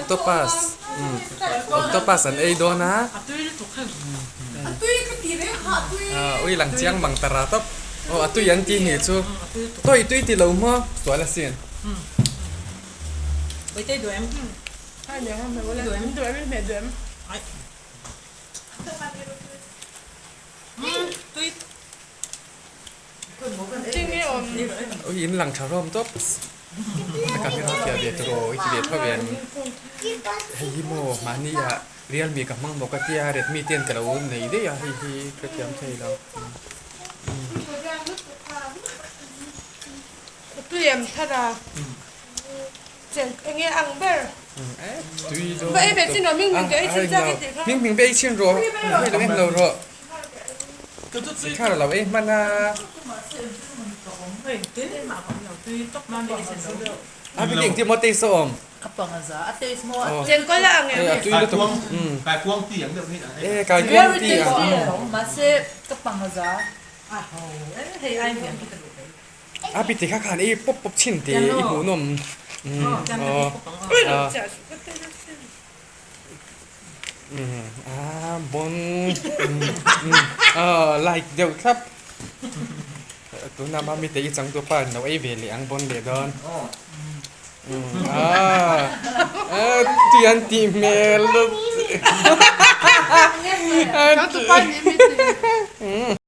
Octopus octopus an ei dawn a. Ui lang chiang mang ta ra tawp. Aw a tui an ti nih chu. Tawih tui ti lo maw sual asin. Ui in lang tha rawm tawp a camera fiah ve tur aw i ti ve tho ve an hei hi maw mahni ah realme ka hmang bawk a tia redmi ten ka lo nei daih a hei hi ka thiam thei lo. Hming hming be ei chhin rawh hei lo en lo rawh. Thar lo ei hman a. A bi ding ti maw taste a awm. A tui lutuk. E kaikuang ti ang. A bi ti kha khan ei pawp pawp chhin ti i hmuhnawm. A bon like deuh thlap tuna mami te i changtu pa in lo ei ve leh ang bon leh dawn a tui an tih hmel lutuk.